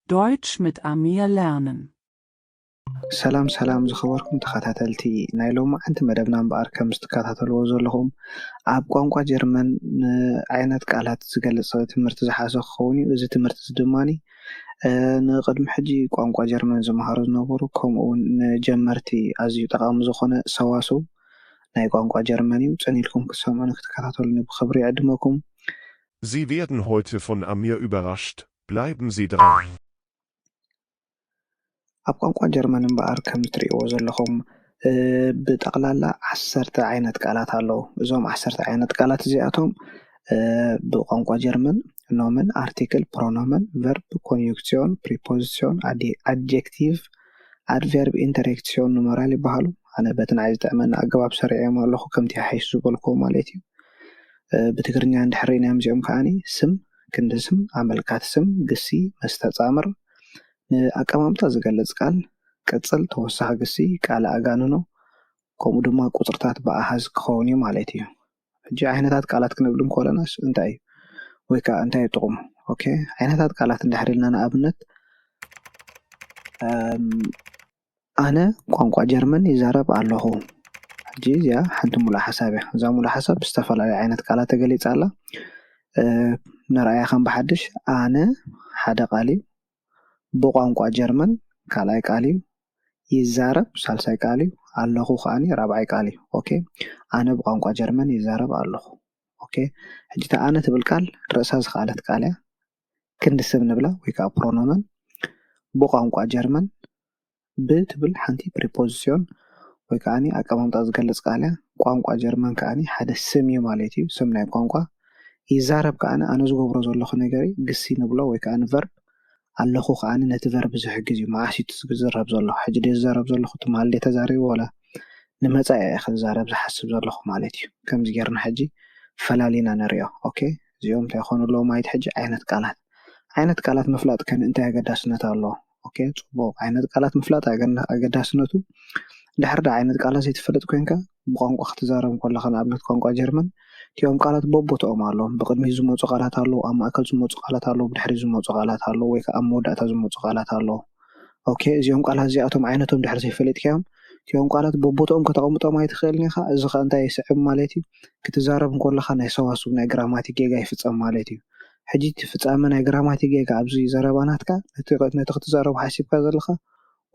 Deutsch mit Amir lernen. ሰላም ሰላም ዝኸበርኩም ተኸታተልቲ ናይ ሎማዓንቲ መደብና እምበኣር ከም ዝትከታተልዎ ዘለኹም ኣብ ቋንቋ ጀርመን ንዓይነት ቃላት ዝገልፅ ትምህርቲ ዝሓዘ ክኸውን እዩ። እዚ ትምህርቲ እዚ ድማ ንቅድሚ ሕጂ ቋንቋ ጀርመን ዝመሃሩ ዝነበሩ ከምኡ እውን ንጀመርቲ ኣዝዩ ጠቃሚ ዝኾነ ሰዋስው ናይ ቋንቋ ጀርመን እዩ። ፅን ኢልኩም ክትሰምዑ ንክትከታተሉኒ ብክብሪ ይዕድመኩም። Sie werden heute von Amir überrascht. Bleiben Sie dran. ኣብ ቋንቋ ጀርመን እምበኣር ከም እትሪእዎ ዘለኹም ብጠቕላላ ዓሰርተ ዓይነት ቃላት ኣለዉ። እዞም ዓሰርተ ዓይነት ቃላት እዚኣቶም ብቋንቋ ጀርመን ኖመን፣ ኣርቲክል፣ ፕሮኖመን፣ ቨርብ፣ ኮንዩክሲዮን፣ ፕሪፖዚሲዮን፣ ኣድጀክቲቭ፣ ኣድቨርብ፣ ኢንተርጀክሲዮን፣ ኑመራል ይበሃሉ። ኣነ በቲ ንዓይ ዝጥዕመኒ ኣገባብ ሰሪዐዮም ኣለኹ፣ ከምቲ ሓይሽ ዝበልኩዎ ማለት እዩ። ብትግርኛ እንድሕር ርኢናዮም እዚኦም ከዓኒ ስም፣ ክንዲ ስም፣ ኣመልካቲ ስም፣ ግሲ፣ መስተጻምር፣ ንኣቀማምጣ ዝገልጽ ቃል፣ ቅጽል፣ ተወሳኺ ግሲ፣ ቃለ ኣጋንኖ፣ ከምኡ ድማ ቁጽርታት ብኣሃዝ ክኸውን እዩ ማለት እዩ። ሕጂ ዓይነታት ቃላት ክንብል እንኮለናስ እንታይ እዩ? ወይ ከዓ እንታይ እዩ ጥቕሙ? ኦኬ፣ ዓይነታት ቃላት እንድሕር ኢልና ንኣብነት ኣነ ቋንቋ ጀርመን ይዛረብ ኣለኹ። ሕጂ እዚኣ ሓንቲ ሙሉእ ሓሳብ እያ። እዛ ሙሉእ ሓሳብ ብዝተፈላለዩ ዓይነት ቃላት ተገሊጻ ኣላ። ንርኣያ ከም ብሓድሽ ኣነ ሓደ ቃል እዩ። ብቋንቋ ጀርመን ካልኣይ ቃል እዩ። ይዛረብ ሳልሳይ ቃል እዩ። ኣለኹ ከዓኒ ራብዓይ ቃል እዩ። ኦኬ ኣነ ብቋንቋ ጀርመን ይዛረብ ኣለኹ። ኦኬ ሕጂ እታ ኣነ ትብል ቃል ርእሳ ዝኸኣለት ቃል እያ። ክንዲ ስም ንብላ ወይ ከዓ ፕሮኖመን ብቋንቋ ጀርመን ብ ትብል ሓንቲ ፕሪፖዚሲዮን ወይ ከዓ ኣቀማምጣ ዝገልፅ ቃል እያ። ቋንቋ ጀርመን ከዓ ሓደ ስም እዩ ማለት እዩ። ስም ናይ ቋንቋ ይዛረብ ከዓ ኣነ ዝገብሮ ዘለኹ ነገር እዩ። ግሲ ንብሎ ወይ ከዓ ቨርብ ኣለኹ ከዓ ነቲ ቨርብ ዝሕግዝ እዩ። መዓስ እዩ ዝዛረብ ዘሎ? ሕጂ ደ ዝዛረብ ዘለኹ ትማል ደ ተዛሪቡ ወላ ንመፃኢ እየ ክዛረብ ዝሓስብ ዘለኹ ማለት እዩ። ከምዚ ጌርና ሕጂ ፈላሊና ንሪኦ። ኦኬ እዚኦም እንታይ ይኾኑ ኣለዎ ማለት ሕጂ ዓይነት ቃላት ዓይነት ቃላት ምፍላጥ ከን እንታይ ኣገዳስነት ኣለዎ? ኦኬ ፅቡቅ ዓይነት ቃላት ምፍላጥ ኣገዳስነቱ ድሕር ዳ ዓይነት ቃላት ዘይትፈልጥ ኮንካ ብቋንቋ ክትዛረብ ከለካ ንኣብነት ቋንቋ ጀርመን እቲኦም ቃላት በቦትኦም ኣለዎም። ብቅድሚት ዝመፁ ቃላት ኣለዉ፣ ኣብ ማእከል ዝመፁ ቃላት ኣለዉ፣ ብድሕሪ ዝመፁ ቃላት ኣለዉ ወይ ከዓ ኣብ መወዳእታ ዝመፁ ቃላት ኣለዉ። ኦኬ እዚኦም ቃላት እዚኣቶም ዓይነቶም ድሕሪ ዘይፈለጥካዮም እቲኦም ቃላት በቦትኦም ከተቐምጦም ኣይትኽእልን ኢኻ። እዚ ከ እንታይ ይስዕብ ማለት እዩ? ክትዛረብ እንከለካ ናይ ሰዋስው ናይ ግራማቲክ ጌጋ ይፍፀም ማለት እዩ። ሕጂ እቲ ፍፃመ ናይ ግራማቲክ ጌጋ ኣብዚ ዘረባ ናትካ ነቲ ክትዛረቡ ሓሲብካ ዘለካ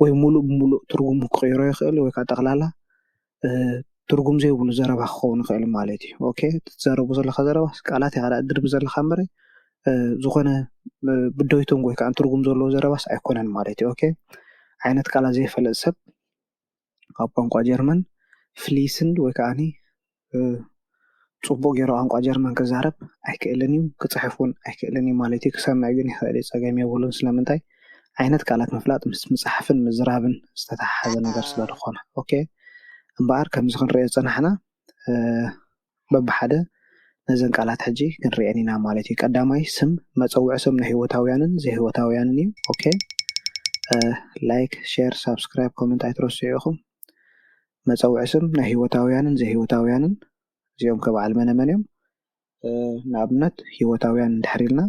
ወይ ሙሉእ ብሙሉእ ትርጉሙ ክቅይሮ ይኽእል ወይ ከዓ ጠቕላላ ትርጉም ዘይብሉ ዘረባ ክኸውን ይኽእል ማለት እዩ። ኦኬ እትዛረቡ ዘለካ ዘረባ ቃላት ኢኻ ድርቢ ዘለካ እምበረ ዝኾነ ብዶይቶም ወይ ከዓ ትርጉም ዘለዎ ዘረባስ ኣይኮነን ማለት እዩ። ኦኬ ዓይነት ቃላት ዘይፈልጥ ሰብ ኣብ ቋንቋ ጀርመን ፍሊስንድ ወይ ከዓ ፅቡቅ ገይሩ ቋንቋ ጀርመን ክዛረብ ኣይክእልን እዩ፣ ክፅሕፍ እውን ኣይክእልን እዩ ማለት እዩ። ክሰምዕ ግን ይኽእል እዩ፣ ፀገም የብሉን። ስለምንታይ ዓይነት ቃላት ምፍላጥ ምስ ምፅሓፍን ምዝራብን ዝተተሓሓዘ ነገር ስለዝኾነ። ኦኬ እምበኣር ከምዚ ክንሪኦ ዝፀናሕና በብሓደ ነዘን ቃላት ሕጂ ክንሪአን ኢና ማለት እዩ። ቀዳማይ ስም መፀውዒ ስም ናይ ህይወታውያንን ዘይህይወታውያንን እዩ። ኦኬ ላይክ፣ ሼር፣ ሳብስክራይብ፣ ኮመንት ኣይትረስዑ ኢኹም። መፀውዒ ስም ናይ ህይወታውያንን ዘይህይወታውያንን እዚኦም ከበዓል መነመን እዮም? ንኣብነት ህይወታውያን እንድሕር ኢልና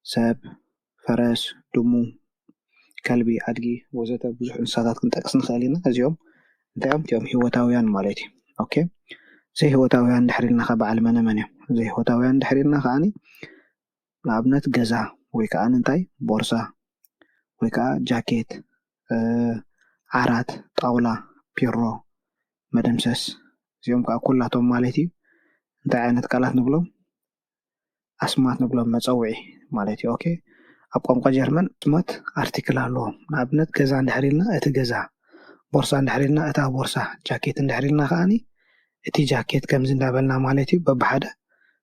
ሰብ፣ ፈረስ፣ ድሙ፣ ከልቢ፣ ኣድጊ ወዘተ ብዙሕ እንስሳታት ክንጠቅስ ንኽእል ኢና። እዚኦም እንታይ እዮም? እቲኦም ህይወታውያን ማለት እዩ። ኦኬ ዘይህይወታውያን እንድሕር ኢልና ከበዓል መነመን እዮም? ዘይህይወታውያን እንድሕር ኢልና ከዓኒ ንኣብነት ገዛ ወይ ከዓ እንታይ ቦርሳ ወይ ከዓ ጃኬት፣ ዓራት፣ ጣውላ፣ ፒሮ፣ መደምሰስ እዚኦም ከዓ ኩላቶም ማለት እዩ እንታይ ዓይነት ቃላት ንብሎም? ኣስማት ንብሎም መፀውዒ ማለት እዩ። ኦኬ ኣብ ቋንቋ ጀርመን ኣስማት ኣርቲክል ኣለዎም። ንኣብነት ገዛ እንድሕር ኢልና እቲ ገዛ፣ ቦርሳ እንድሕር ኢልና እታ ቦርሳ፣ ጃኬት እንድሕር ኢልና ከዓኒ እቲ ጃኬት ከምዚ እንዳበልና ማለት እዩ። በብሓደ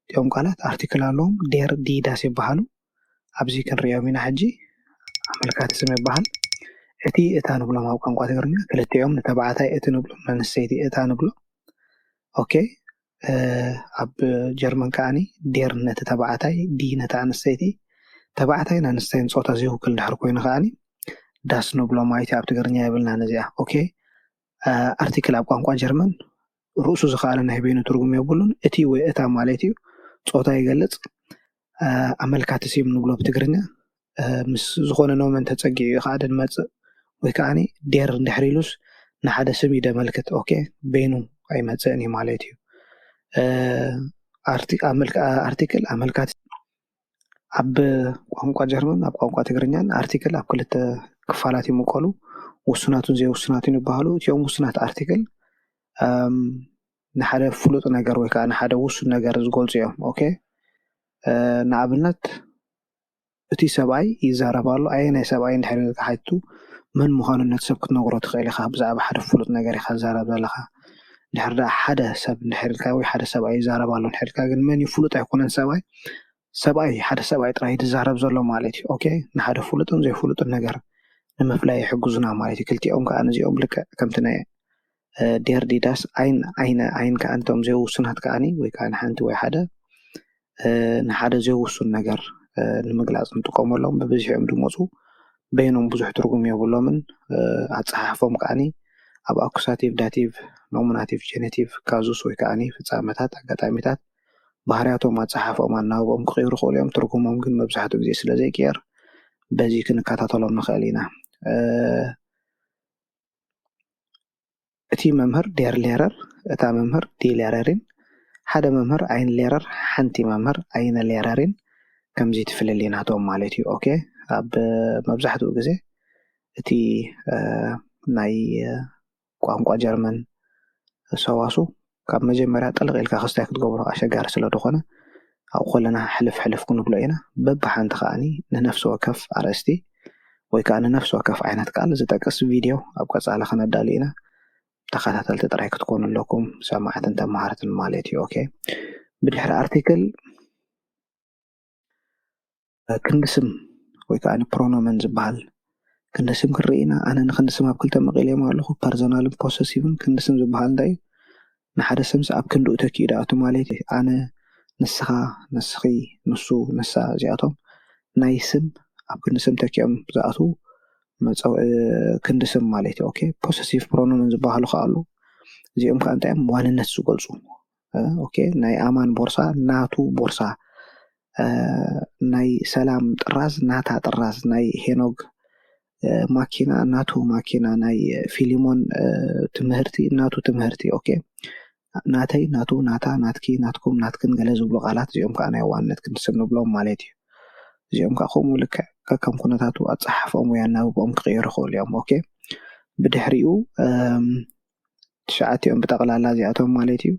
እቲኦም ቃላት ኣርቲክል ኣለዎም። ዴር፣ ዲ፣ ዳስ ይበሃሉ። ኣብዚ ክንሪኦም ኢና ሕጂ ኣመልካቲ ስም ይበሃል። እቲ እታ ንብሎም ኣብ ቋንቋ ትግርኛ ክልቲኦም ንተባዕታይ እቲ ንብሎም ነንስተይቲ እታ ንብሎ። ኦኬ ኣብ ጀርመን ከዓኒ ዴር ነቲ ተባዕታይ ዲ ነቲ ኣንስተይቲ ተባዕታይን ኣንስተይን ፆታ ዘይውክል ድሕር ኮይኑ ከዓኒ ዳስ ንብሎ ማለት እዩ። ኣብ ትግርኛ የብልናን እዚኣ። ኦኬ ኣርቲክል ኣብ ቋንቋ ጀርመን ርእሱ ዝኸኣለ ናይ በይኑ ትርጉም የብሉን። እቲ ወይ እታ ማለት እዩ ፆታ ይገልፅ። ኣመልካቲ ስም ንብሎ ብትግርኛ ምስ ዝኾነ ኖመን ተፀጊዑ እዩ ከዓ ድመፅእ። ወይ ከዓ ዴር እንድሕር ኢሉስ ንሓደ ስም እዩ ደመልክት። ኦኬ፣ በይኑ ኣይመፅእን እዩ ማለት እዩ። ኣርቲክል ኣመልካቲ ኣብ ቋንቋ ጀርመን ኣብ ቋንቋ ትግርኛን ኣርቲክል ኣብ ክልተ ክፋላት ይምቀሉ። ውሱናቱን ዘይውሱናቱን ይበሃሉ። እቲኦም ውሱናት ኣርቲክል ንሓደ ፍሉጥ ነገር ወይ ከዓ ንሓደ ውሱን ነገር ዝገልፁ እዮም። ኦኬ፣ ንኣብነት እቲ ሰብኣይ ይዛረብ ኣሎ። ኣየናይ ሰብኣይ እንድሕር ኢልካ ሓቲቱ መን ምዃኑ ነቲ ሰብ ክትነግሮ ትኽእል ኢኻ። ብዛዕባ ሓደ ፍሉጥ ነገር ኢኻ ትዛረብ ዘለኻ። ድሕር ደኣ ሓደ ሰብ እንድሕር ኢልካ ወይ ሓደ ሰብኣይ ይዛረብ ኣሎ እንድሕር ኢልካ ግን መን እዩ ፍሉጥ ኣይኮነን ሰብኣይ ሰብኣይ ሓደ ሰብኣይ ጥራይ ዝዛረብ ዘሎ ማለት እዩ። ኦኬ፣ ንሓደ ፍሉጥን ዘይፍሉጥን ነገር ንምፍላይ ይሕግዙና ማለት እዩ። ክልቲኦም ከዓ ነዚኦም ልክዕ ከምቲ ናይ ዴር ዲዳስ ኣይን ኣይነ ኣይን ከዓ እንቶም ዘይውሱናት ከዓኒ ወይ ከዓ ንሓንቲ ወይ ሓደ ንሓደ ዘይውሱን ነገር ንምግላፅ ንጥቀመሎም ብብዝሒ እዮም ዝመፁ። በይኖም ብዙሕ ትርጉም የብሎምን። ኣፀሓሕፎም ከዓኒ ኣብ ኣኩሳቲቭ፣ ዳቲቭ፣ ኖሚናቲቭ፣ ጀኔቲቭ፣ ካዙስ ወይ ከዓኒ ፍፃመታት፣ ኣጋጣሚታት፣ ባህርያቶም፣ ኣፀሓሕፎም፣ ኣናብቦም ክቕይሩ ይኽእሉ እዮም። ትርጉሞም ግን መብዛሕትኡ ግዜ ስለ ዘይቅየር በዚ ክንከታተሎም ንኽእል ኢና። እቲ መምህር ዴር ሌረር፣ እታ መምህር ዲ ሌረሪን፣ ሓደ መምህር ኣይን ሌረር፣ ሓንቲ መምህር ኣይነ ሌረሪን ከምዚ ትፍልልይ ናቶም ማለት እዩ። ኦኬ፣ ኣብ መብዛሕትኡ ግዜ እቲ ናይ ቋንቋ ጀርመን ሰዋሱ ካብ መጀመርያ ጥልቕ ኢልካ ክስታይ ክትገብሮ ኣሸጋሪ ስለ ዝኾነ ኣብኡ ከለና ሕልፍ ሕልፍ ክንብሎ ኢና። በብሓንቲ ከዓኒ ንነፍሲ ወከፍ ኣርእስቲ ወይ ከዓ ንነፍሲ ወከፍ ዓይነት ቃል ዝጠቅስ ቪድዮ ኣብ ቀፃሊ ከነዳሉ ኢና። ተኸታተልቲ ጥራይ ክትኮኑ ኣለኩም፣ ሰማዕትን ተማሃርትን ማለት እዩ። ኦኬ፣ ብድሕሪ ኣርቲክል ክንዲ ስም ወይ ከዓ ፕሮኖመን ዝበሃል ክንዲ ስም ክንርኢ ኢና። ኣነ ንክንዲ ስም ኣብ ክልተ መቒለዮም ኣለኹ፣ ፐርሶናልን ፖሰሲቭን። ክንዲ ስም ዝበሃል እንታይ እዩ? ንሓደ ስምሲ ኣብ ክንድኡ ተኪኡ ደኣቱ ማለት እዩ። ኣነ፣ ንስኻ፣ ንስኺ፣ ንሱ፣ ንሳ፣ እዚኣቶም ናይ ስም ኣብ ክንዲ ስም ተኪኦም ዝኣትዉ መፀውዒ ክንዲ ስም ማለት እዩ። ኦኬ፣ ፖሰሲቭ ፕሮኖመን ዝበሃሉ ከዓ ኣለዉ። እዚኦም ከዓ እንታይ እዮም? ዋንነት ዝገልፁ። ኦኬ፣ ናይ ኣማን ቦርሳ ናቱ ቦርሳ፣ ናይ ሰላም ጥራዝ ናታ ጥራዝ፣ ናይ ሄኖግ ማኪና ናቱ ማኪና፣ ናይ ፊሊሞን ትምህርቲ ናቱ ትምህርቲ። ኦኬ፣ ናተይ፣ ናቱ፣ ናታ፣ ናትኪ፣ ናትኩም፣ ናትክን ገለ ዝብሉ ቃላት እዚኦም ከዓ ናይ ዋንነት ክንዲ ስም ንብሎም ማለት እዩ። እዚኦም ከዓ ከምኡ ልክዕ ከከም ኩነታቱ ኣፀሓሕፎም ወይ ኣናብቦኦም ክቕየሩ ይኽእሉ እዮም። ኦኬ፣ ብድሕሪኡ ትሽዓቲኦም ብጠቕላላ እዚኣቶም ማለት እዩ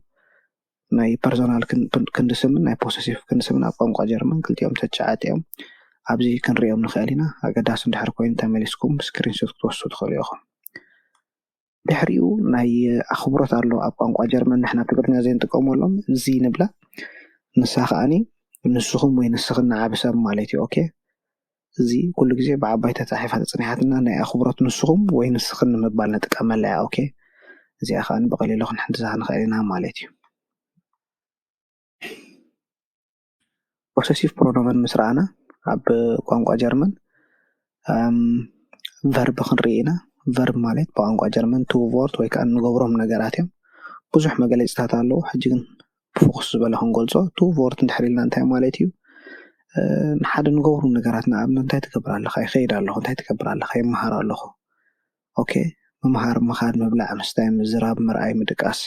ናይ ፐርሶናል ክንዲ ስምን ናይ ፖሰሲቭ ክንዲ ስምን ኣብ ቋንቋ ጀርመን ክልቲኦም ተትሽዓቲኦም ኣብዚ ክንሪኦም ንኽእል ኢና። ኣገዳሲ እንድሕር ኮይኑ ተመሊስኩም ስክሪንሾት ክትወስዱ ትኽእሉ ኢኹም። ድሕሪኡ ናይ ኣኽብሮት ኣሎ ኣብ ቋንቋ ጀርመን ንሕና ትግርኛ ዘይንጥቀመሎም እዚ ንብላ ንሳ ከዓኒ ንስኹም ወይ ንስኽን ንዓቢ ሰብ ማለት እዩ። ኦኬ፣ እዚ ኩሉ ግዜ ብዓባይ ተፃሒፋ ተፅኒሓትና ናይ ኣኽብሮት ንስኹም ወይ ንስኽን ንምባል ንጥቀመላ እያ። ኦኬ፣ እዚኣ ከዓኒ ብቐሊሉ ክንሕግዛ ንኽእል ኢና ማለት እዩ። ፖሰሲቭ ፕሮኖመን ምስ ረኣና ኣብ ቋንቋ ጀርመን ቨርብ ክንርኢ ኢና። ቨርብ ማለት ብቋንቋ ጀርመን ቱ ቮርት ወይ ከዓ እንገብሮም ነገራት እዮም። ብዙሕ መግለፂታት ኣለዉ። ሕጂ ግን ብፎኩስ ዝበለ ክንገልፆ ቱ ቮርት እንድሕር ኢልና እንታይ ማለት እዩ? ንሓደ ንገብሮም ነገራት ንኣብነት እንታይ ትገብር ኣለኻ? ይኸይድ ኣለኹ። እንታይ ትገብር ኣለኻ? ይመሃር ኣለኹ። ኦኬ፣ ምምሃር፣ ምኻድ፣ ምብላዕ፣ ምስታይ፣ ምዝራብ፣ ምርኣይ፣ ምድቃስ፣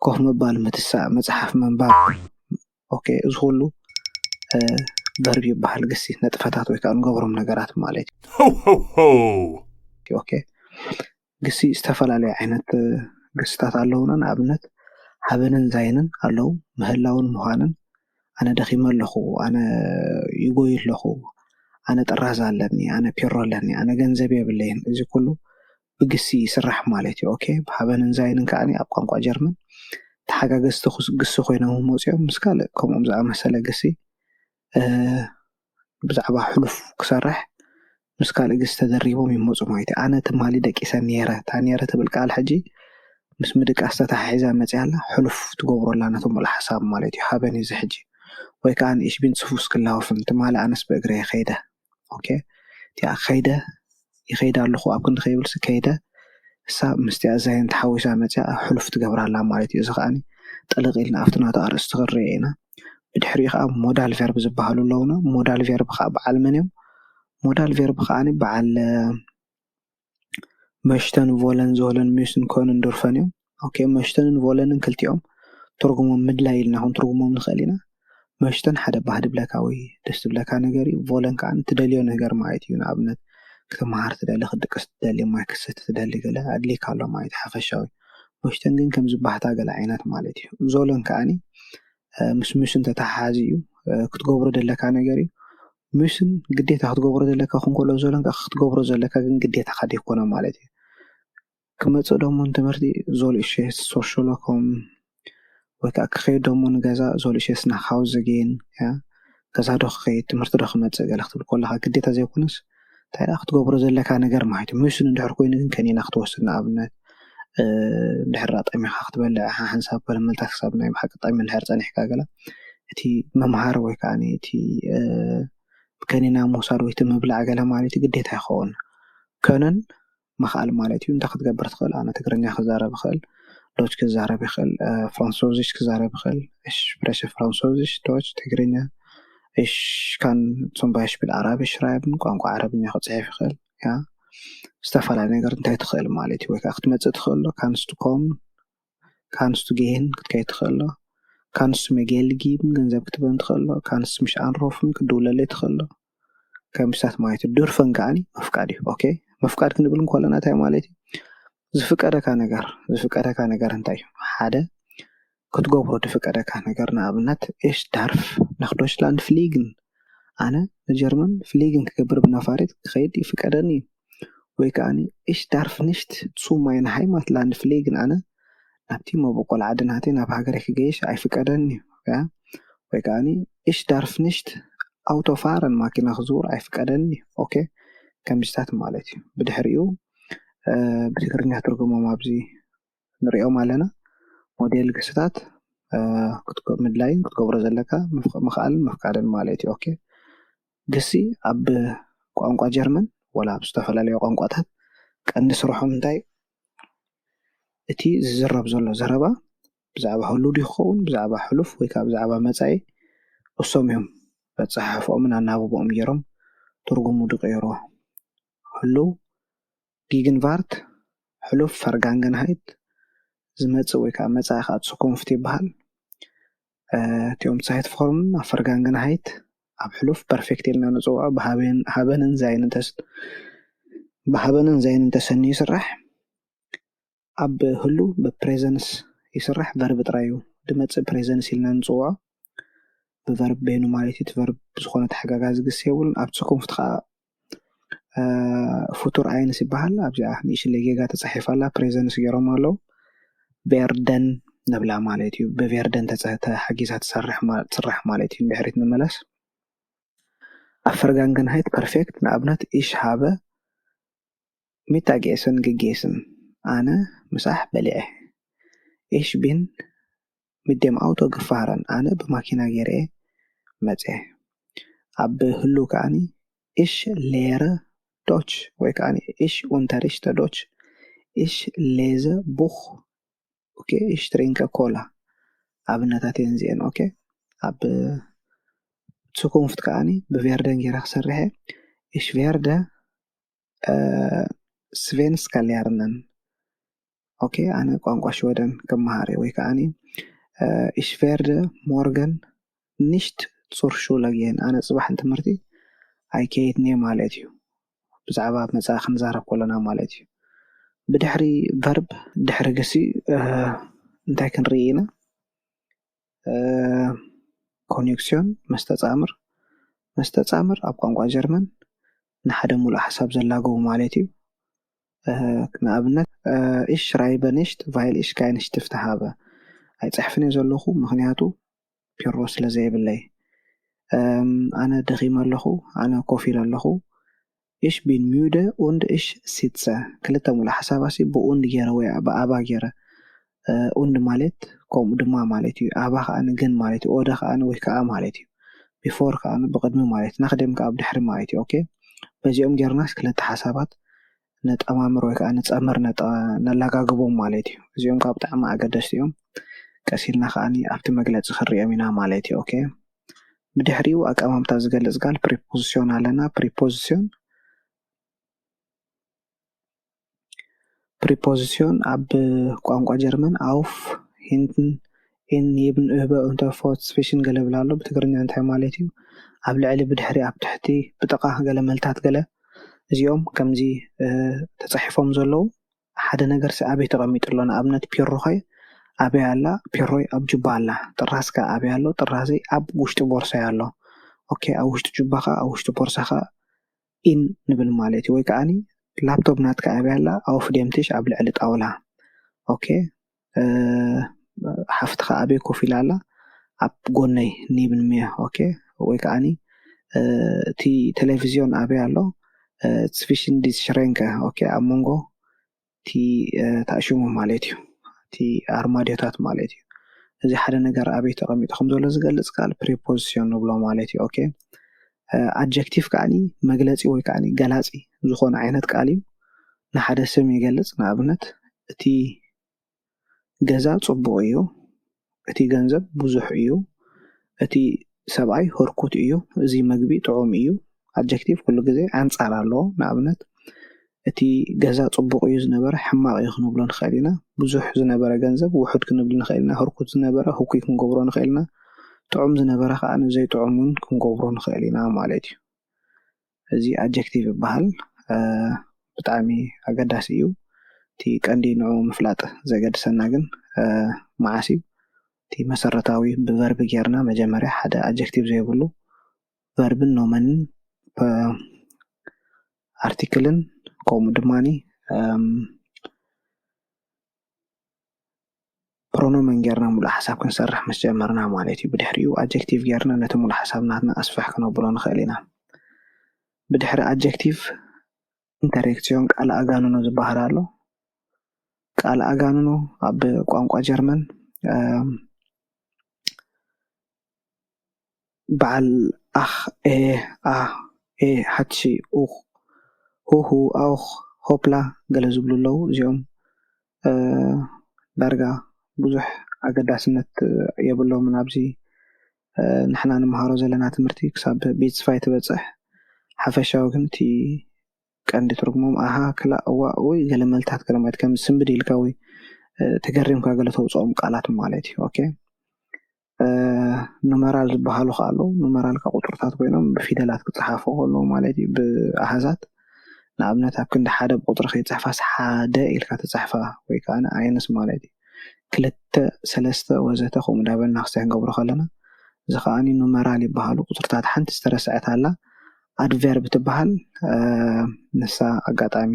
ኮፍ ምባል፣ ምትሳእ፣ መፅሓፍ ምንባብ። ኦኬ፣ እዚ ኩሉ ቨርብ ይበሃል። ግሲ ነጥፈታት ወይ ከዓ ንገብሮም ነገራት ማለት እዩ። ኦኬ፣ ግሲ ዝተፈላለዩ ዓይነት ግስታት ኣለውና። ንኣብነት ሃበንን ዛይንን ኣለዉ፣ ምህላውን ምዃንን። ኣነ ደኺመ ኣለኹ፣ ኣነ ይጎዩ ኣለኹ፣ ኣነ ጥራዝ ኣለኒ፣ ኣነ ፒሮ ኣለኒ፣ ኣነ ገንዘብ የብለይን። እዚ ኩሉ ብግሲ ይስራሕ ማለት እዩ። ኦኬ፣ ሃበንን ዛይንን ከዓኒ ኣብ ቋንቋ ጀርመን ተሓጋገዝቲ ግሲ ኮይኖም መፅኦም ምስ ካልእ ከምኦም ዝኣመሰለ ግሲ ብዛዕባ ሕሉፍ ክሰርሕ ምስ ካልእ ግሲ ተደሪቦም ይመፁ ማለት እዩ። ኣነ ትማሊ ደቂሰ ነይረ፣ እታ ነይረ ትብል ቃል ሕጂ ምስ ምድቃስ ተተሓሒዛ መፅያ ኣላ። ሕሉፍ ትገብሮ ኣላ ነቲ ሙሉእ ሓሳብ ማለት እዩ። ሃበን እዩ እዚ ሕጂ። ወይ ከዓ ንእሽ ቢን ጽፉስ ክላወፍን ትማሊ ኣነስ ብእግረ ከይደ። ኦኬ፣ እቲኣ ከይደ ይኸይድ ኣለኹ ኣብ ክንዲ ከይብልሲ ከይደ እሳ ምስቲኣ ዛይን ተሓዊሳ መፅያ ሕሉፍ ትገብራ ኣላ ማለት እዩ። እዚ ከዓኒ ጥልቕ ኢልና ኣብቲ ናቱ ኣርእስቲ ክንሪኦ ኢና። ብድሕሪኡ ከዓ ሞዳል ቨርብ ዝበሃሉ ኣለውና። ሞዳል ቨርብ ከዓ በዓል መን እዮም? ሞዳል ቬርብ ከዓኒ በዓል መሽተን ቮለን ዝሆለን ሚስን ኮንን ዱርፈን እዮም። ኦኬ፣ መሽተንን ቮለንን ክልቲኦም ትርጉሞም ምድላይ ኢልና ኹን ትርጉሞም ንኽእል ኢና። መሽተን ሓደ ባህዲ ብለካ ወይ ደስ ዝብለካ ነገር እዩ። ቮለን ከዓ ትደልዮ ነገር ማለት እዩ። ንኣብነት ክትመሃር ትደሊ፣ ክትድቅስ ትደሊ፣ ማይ ክስቲ ትደሊ፣ ገለ ኣድሊካ ኣሎ ማለት ሓፈሻዊ። መሽተን ግን ከም ዝበሃታ ገለ ዓይነት ማለት እዩ። ዞለን ከዓኒ ምስ ሚስን ተተሓሓዚ እዩ። ክትገብሮ ዘለካ ነገር እዩ። ሚስን ግዴታ ክትገብሮ ዘለካ ክንከሎ ዞለን ከዓ ክትገብሮ ዘለካ ግን ግዴታካ ዘይኮነ ማለት እዩ። ክመፅእ ደሞ ንትምህርቲ ዞል እሸ ሶሾሎኮም ወይ ከዓ ክኸይድ ደሞ ንገዛ ዞል እሸ ስና ሃውዝ ጌን፣ ያ፣ ገዛ ዶ ክኸይድ ትምህርቲ ዶ ክመፅእ ገለ ክትብል ከለካ ግዴታ ዘይኮነስ እንታይ ደኣ ክትገብሮ ዘለካ ነገር ማለት እዩ። ሚስን እንድሕር ኮይኑ ግን ከኒና ክትወስድ ንኣብነት እንድሕር ጠሚኻ ክትበልዕ ሓንሳብ ገለ መልታት ክሳብ ናይ ብሓቂ ጠሚ እንድሕር ፀኒሕካ ገለ እቲ መምሃር ወይ ከዓ እቲ ከኒና ምውሳድ ወይ እቲ ምብላዕ ገለ ማለት እዩ ግዴታ ይኸውን። ከነን ምኽኣል ማለት እዩ። እንታይ ክትገብር ትኽእል? ኣነ ትግርኛ ክዛረብ ይኽእል፣ ዶች ክዛረብ ይኽእል፣ ፍራንሶዚሽ ክዛረብ ይኽእል፣ ስፕረሽ ፍራንሶዚሽ፣ ዶች፣ ትግርኛ፣ እሽ ካን ሶምባይሽ ቢል ኣራቢሽ ራይብን ቋንቋ ዓረብኛ ክፅሕፍ ይኽእል። ያ ዝተፈላለዩ ነገር እንታይ ትኽእል ማለት እዩ። ወይ ከዓ ክትመፅእ ትኽእል ዶ ካንስቱ ኮም ካንስቱ ጌህን ክትከይድ ትኽእል ዶ ካንስቱ መጌል ጊብን ገንዘብ ክትበን ትኽእል ዶ ካንስቱ ምሽ ኣንሮፍን ክድውለለይ ትኽእል ዶ ከምሳት ማለት እዩ። ዱርፈን ከዓኒ ምፍቃድ እዩ። ኦኬ፣ ምፍቃድ ክንብል እንከለና እንታይ ማለት እዩ? ዝፍቀደካ ነገር ዝፍቀደካ ነገር እንታይ እዩ? ሓደ ክትገብሮ ዝፍቀደካ ነገር ንኣብነት እሽ ዳርፍ ናኽ ዶችላንድ ፍሊግን ኣነ ንጀርመን ፍሊግን ክገብር ብነፋሪት ክኸይድ ይፍቀደኒ እዩ። ወይ ከዓ እሽ ዳርፍ ንሽት ሱ ማይን ሃይማት ላንድ ፍሊግን ኣነ ናብቲ መበቆል ዓዲ ናተይ ናብ ሃገረይ ክገይሽ ኣይፍቀደኒ እዩ። ወይ ከዓ እሽ ዳርፍ ንሽት ኣውቶፋረን ማኪና ክዝውር ኣይፍቀደኒ እዩ። ኦኬ፣ ከምዚታት ማለት እዩ። ብድሕሪኡ ብትግርኛ ትርጉሞም ኣብዚ ንሪኦም ኣለና። ሞዴል ግስታት ምድላይን ክትገብሮ ዘለካ ምኽኣልን ምፍቃድን ማለት እዩ። ኦኬ፣ ግሲ ኣብ ቋንቋ ጀርመን ወላ ኣብ ዝተፈላለዩ ቋንቋታት ቀንዲ ስርሖም እንታይ እቲ ዝዝረብ ዘሎ ዘረባ ብዛዕባ ህሉ ዲዩ ክኸውን ብዛዕባ ሕሉፍ ወይ ከዓ ብዛዕባ መፃኢ እሶም እዮም በፀሓሕፍኦምን ኣናብብኦም ገይሮም ትርጉሙ ድቀይርዎ። ህሉ ጊግንቫርት ሕሉፍ ፈርጋንገንሃይት ዝመፅእ ወይ ከዓ መፃኢ ከዓ ሱኮንፍት ይበሃል። እቲኦም ሳይት ፎርም ኣብ ፈርጋንገንሃይት ኣብ ሕሉፍ ፐርፌክት ኢልና ንፅውዖ ብሃበንን ዛይንን ተስ ብሃበንን ዛይንን ተሰንዩ ይስራሕ። ኣብ ህሉ ብፕሬዘንስ ይስራሕ ቨርብ ጥራይ እዩ ድመፅእ። ፕሬዘንስ ኢልና ንፅውዖ ብቨርብ በይኑ ማለት እዩ። እቲ ቨርብ ዝኾነ ተሓጋጋዚ ግስ የብሉን። ኣብ ሱኮንፍት ከዓ ፉቱር ኣይንስ ይበሃል። ኣብዚኣ ንእሽለይ ጌጋ ተፃሒፋ ኣላ። ፕሬዘንስ ገይሮም ኣለዉ። ቬርደን ንብላ ማለት እዩ። ብቬርደን ተሓጊዛ ትሰርሕ ማለት እዩ። ንድሕሪት ንመለስ። ኣብ ፈርጋንገንሃይት ፐርፌክት ንኣብነት እሽ ሃበ ሚታጌስን ግጌስን ኣነ ምሳሕ በሊዐ። እሽ ቢን ምዴም ኣውቶ ግፋረን ኣነ ብማኪና ገይረ መፀ። ኣብ ህሉ ከዓኒ እሽ ሌረ ዶች ወይ ከዓ እሽ ኡንተሪሽተ ዶች እሽ ሌዘ ቡኽ ኦኬ እሽ ትሪንከ ኮላ ኣብነታት እየን እዚአን። ኦኬ ኣብ ሱኩንፍት ከዓኒ ብቬርደን ገይረ ክሰርሐ እሽ ቬርደ ስቬንስካ ሌርነን። ኦኬ ኣነ ቋንቋ ሽወደን ክመሃር ወይ ከዓ እሽ ቬርደ ሞርገን ንሽት ጹር ሹለግየን ኣነ ጽባሕ ንትምህርቲ ኣይከይድን እየ ማለት እዩ። ብዛዕባ መጻኢ ክንዛረብ ከለና ማለት እዩ። ብድሕሪ ቨርብ ድሕሪ ግሲ እንታይ ክንርኢ ኢና? ኮኔክሲዮን መስተጻምር። መስተጻምር ኣብ ቋንቋ ጀርመን ንሓደ ሙሉእ ሓሳብ ዘላግቡ ማለት እዩ። ንኣብነት እሽ ሽራይበ ንሽት ቫይል እሽ ካይን ሽትፍት ሃበ። ኣይፅሕፍን እየ ዘለኹ ምክንያቱ ፒሮ ስለ ዘይብለይ። ኣነ ደኺመ ኣለኹ፣ ኣነ ኮፍ ኢለ ኣለኹ። እሽ ቢን ሚዩደ ኡንድ እሽ ሲትሰ። ክልተ ሙሉእ ሓሳባሲ ብኡንድ ገይረ ወይ ብኣባ ገይረ። ኡንድ ማለት ከምኡ ድማ ማለት እዩ። ኣባ ከዓ ግን ማለት እዩ። ኦደ ከዓ ወይ ከዓ ማለት እዩ። ቢፎር ከዓ ብቅድሚ ማለት እዩ። ናክደም ከዓ ብድሕሪ ማለት እዩ። ኦኬ በዚኦም ጌርናስ ክልተ ሓሳባት ነጠማምር ወይ ከዓ ንፀምር ነላጋግቦም ማለት እዩ። እዚኦም ካብ ብጣዕሚ ኣገደስቲ እዮም። ቀሲልና ከዓ ኣብቲ መግለፂ ክንሪኦም ኢና ማለት እዩ። ኦኬ ብድሕሪኡ ኣቀማምጣ ዝገልጽ ቃል ፕሪፖዚሽን ኣለና። ፕሪፖዚሽን ፕሪፖዚሽን ኣብ ቋንቋ ጀርመን auf hinten in neben über unter vor zwischen ገለ ብላ ኣሎ። ብትግርኛ እንታይ ማለት እዩ? ኣብ ልዕሊ፣ ብድሕሪ፣ ኣብ ትሕቲ፣ ብጥቓ፣ ገለ መልታት ገለ። እዚኦም ከምዚ ተፃሒፎም ዘለዉ ሓደ ነገር ኣበይ ተቐሚጡ ኣሎ? ንኣብነት ፒሮኸይ ኣበይ ኣላ? ፒሮይ ኣብ ጁባ ኣላ። ጥራስከ ኣበይ ኣሎ? ጥራሰይ ኣብ ውሽጢ ቦርሳይ ኣሎ። ኦኬ፣ ኣብ ውሽጢ ጁባኻ፣ ኣብ ውሽጢ ቦርሳኻ in ንብል ማለት እዩ። ወይ ከዓኒ ላፕቶፕ ናትካ ኣበይ ኣላ? Auf dem Tisch፣ ኣብ ልዕሊ ጣውላ። ኦኬ፣ ሓፍትኻ ኣበይ ኮፍ ኢላ ኣላ? ኣብ ጎነይ፣ neben mir። ኦኬ፣ ወይ ከዓኒ እቲ ቴሌቪዝዮን ኣበይ ኣሎ? Zwischen die Schränke። ኦኬ፣ ኣብ መንጎ እቲ ተኣሽሙ ማለት እዩ፣ እቲ ኣርማድዮታት ማለት እዩ። እዚ ሓደ ነገር ኣበይ ተቐሚጡ ከም ዘሎ ዝገልጽ ቃል ፕሪፖዚሽን ንብሎ ማለት እዩ። ኦኬ፣ ኣድጀክቲቭ ከዓኒ መግለጺ ወይ ከዓኒ ገላጺ ዝኾነ ዓይነት ቃል እዩ። ንሓደ ስም ይገልጽ። ንኣብነት እቲ ገዛ ጽቡቕ እዩ፣ እቲ ገንዘብ ብዙሕ እዩ፣ እቲ ሰብኣይ ህርኩት እዩ፣ እዚ መግቢ ጥዑም እዩ። ኣድጀክቲቭ ኩሉ ግዜ ኣንጻር ኣለዎ። ንኣብነት እቲ ገዛ ጽቡቕ እዩ ዝነበረ ሕማቕ እዩ ክንብሎ ንኽእል ኢና። ብዙሕ ዝነበረ ገንዘብ ውሑድ ክንብል ንኽእል ኢና። ህርኩት ዝነበረ ህኩይ ክንገብሮ ንኽእል ኢና። ጥዑም ዝነበረ ከኣ ዘይጥዑም እውን ክንገብሮ ንኽእል ኢና ማለት እዩ። እዚ ኣድጀክቲቭ ይበሃል። ብጣዕሚ ኣገዳሲ እዩ። እቲ ቀንዲ ንዑ ምፍላጥ ዘገድሰና ግን መዓስ እዩ? እቲ መሰረታዊ ብቨርቢ ጌርና መጀመርያ ሓደ ኣድጀክቲቭ ዘይብሉ ቨርብን ኖመንን ኣርቲክልን ከምኡ ድማ ፕሮኖመን ጌርና ሙሉእ ሓሳብ ክንሰርሕ ምስ ጀመርና ማለት እዩ። ብድሕሪኡ ኣድጀክቲቭ ጌርና ነቲ ሙሉእ ሓሳብ ናትና ኣስፍሕ ክነብሎ ንኽእል ኢና። ብድሕሪ ኣድጀክቲቭ ኢንተርጀክሲዮን ቃል ኣጋንኖ ዝበሃል ኣሎ። ቃል ኣጋንኖ ኣብ ቋንቋ ጀርመን በዓል ኣኽ፣ ኤ፣ ኣ፣ ኤ፣ ሃቺ፣ ኡኽ፣ ሁሁ፣ ኣውኽ፣ ሆፕላ ገለ ዝብሉ ኣለዉ። እዚኦም ዳርጋ ብዙሕ ኣገዳስነት የብሎምን ኣብዚ ንሕና ንመሃሮ ዘለና ትምህርቲ ክሳብ ቤት ስፋይ ትበፅሕ። ሓፈሻዊ ግን እቲ ቀንዲ ትርጉሞም ኣሃ፣ ክላእ፣ እዋ፣ ወይ ገለ መልታት ገለ ማለት ከም ስንብድ ኢልካ ወይ ተገሪምካ ገለ ተውፅኦም ቃላት ማለት እዩ። ኦኬ፣ ኑመራል ዝበሃሉ ከ ኣለዉ። ኑመራል ከ ቁፅርታት ኮይኖም ብፊደላት ክፀሓፉ ከለዉ ማለት እዩ፣ ብኣሃዛት። ንኣብነት ኣብ ክንዲ ሓደ ብቁፅሪ ከይፅሕፋስ ሓደ ኢልካ ትፅሕፋ ወይ ከዓ ኣይንስ ማለት እዩ። ክልተ፣ ሰለስተ ወዘተ ከምኡ እንዳበልና ክስታይ ክንገብሮ ከለና እዚ ከዓኒ ኑመራል ይበሃሉ። ቁፅርታት ሓንቲ ዝተረስዐት ኣላ ኣድቨርብ ትበሃል። ንሳ ኣጋጣሚ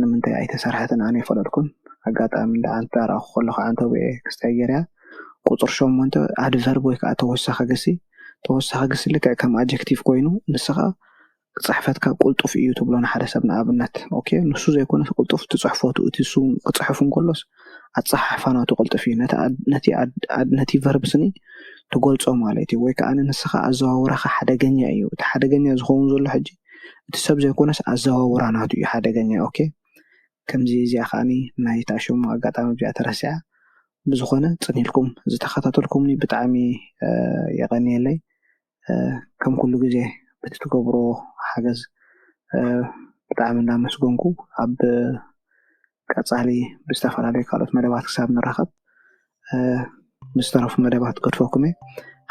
ንምንታይ ኣይተሰርሐትን ኣነ ይፈለጥኩን። ኣጋጣሚ እንዳ ኣንጣራኹ ከለኹ ኣንተውየ ክስታይ ገይረያ። ቁፅሪ ሸሞንተ ኣድቨርብ ወይ ከዓ ተወሳኺ ግሲ። ተወሳኺ ግሲ ልክዕ ከም ኣጀክቲቭ ኮይኑ ንስኻ ፅሕፈትካ ቁልጡፍ እዩ ትብሎ ንሓደ ሰብ ንኣብነት። ኦኬ፣ ንሱ ዘይኮነስ ቁልጡፍ ትፅሕፈቱ እቲ እሱ ክፅሕፍ እንከሎስ ኣፀሓሕፋ ናቱ ቅልጥፍ እዩ። ነቲ ቨርብ ስኒ ትገልፆ ማለት እዩ። ወይ ከዓ ንስኻ ኣዘዋውራኻ ሓደገኛ እዩ። እቲ ሓደገኛ ዝኸውን ዘሎ ሕጂ እቲ ሰብ ዘይኮነስ ኣዘዋውራ ናቱ እዩ ሓደገኛ። ኦኬ፣ ከምዚ እዚኣ ከዓኒ ናይ ታሽሙ ኣጋጣሚ እዚኣ ተረሲዓ። ብዝኾነ ፅን ኢልኩም ዝተኸታተልኩምኒ ብጣዕሚ የቐንየለይ። ከም ኩሉ ግዜ በቲ ትገብሮ ሓገዝ ብጣዕሚ እንዳመስገንኩ ኣብ ቀፃሊ ብዝተፈላለዩ ካልኦት መደባት ክሳብ ንራኸብ ምስ ዝተረፉ መደባት ገድፈኩም እየ።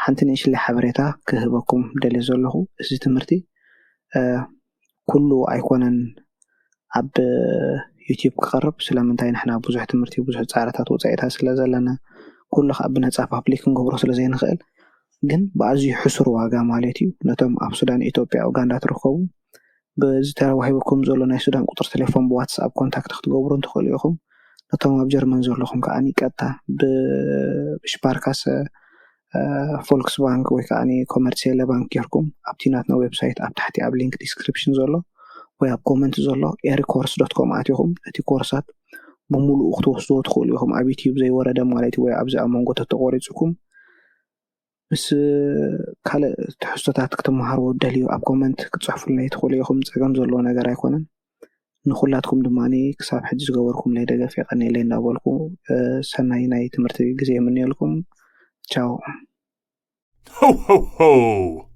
ሓንቲ ንእሽለይ ሓበሬታ ክህበኩም ደልየ ዘለኹ፣ እዚ ትምህርቲ ኩሉ ኣይኮነን ኣብ ዩቲዩብ ክቐርብ። ስለምንታይ ንሕና ብዙሕ ትምህርቲ ብዙሕ ፃዕርታት ወፃኢታት ስለ ዘለና ኩሉ ከዓ ብነፃ ፓብሊክ ክንገብሮ ስለ ዘይንኽእል ግን ብኣዝዩ ሕሱር ዋጋ ማለት እዩ ነቶም ኣብ ሱዳን፣ ኢትዮጵያ፣ ኡጋንዳ ትርከቡ በዚ ተዋሂብኩም ዘሎ ናይ ሱዳን ቁፅሪ ቴሌፎን ብዋትስኣፕ ኮንታክት ክትገብሩ እንትኽእሉ ኢኹም። ነቶም ኣብ ጀርመን ዘለኹም ከዓኒ ቀጥታ ብሽፓርካሰ ፎልክስባንክ ወይ ከዓ ኮመርሲየለ ባንክ ጌርኩም ኣብቲ ናትና ዌብሳይት ኣብ ታሕቲ ኣብ ሊንክ ዲስክሪፕሽን ዘሎ ወይ ኣብ ኮመንት ዘሎ ኤሪ ኮርስ ዶት ኮም ኣቲኹም እቲ ኮርሳት ብምሉኡ ክትወስድዎ ትኽእሉ ኢኹም። ኣብ ዩቲዩብ ዘይወረደ ማለት እዩ ወይ ኣብዚ ኣብ መንጎ ተተቆሪፅኩም ምስ ካልእ ትሕዝቶታት ክትመሃርዎ ደልዩ ኣብ ኮመንት ክትፅሕፉልና ትኽእሉ ኢኹም። ፀገም ዘለዎ ነገር ኣይኮነን። ንኹላትኩም ድማ ክሳብ ሕጂ ዝገበርኩምለይ ደገፍ የቐንየለይ እንዳበልኩ ሰናይ ናይ ትምህርቲ ግዜ የምንየልኩም። ቻው። Ho, ho, ho!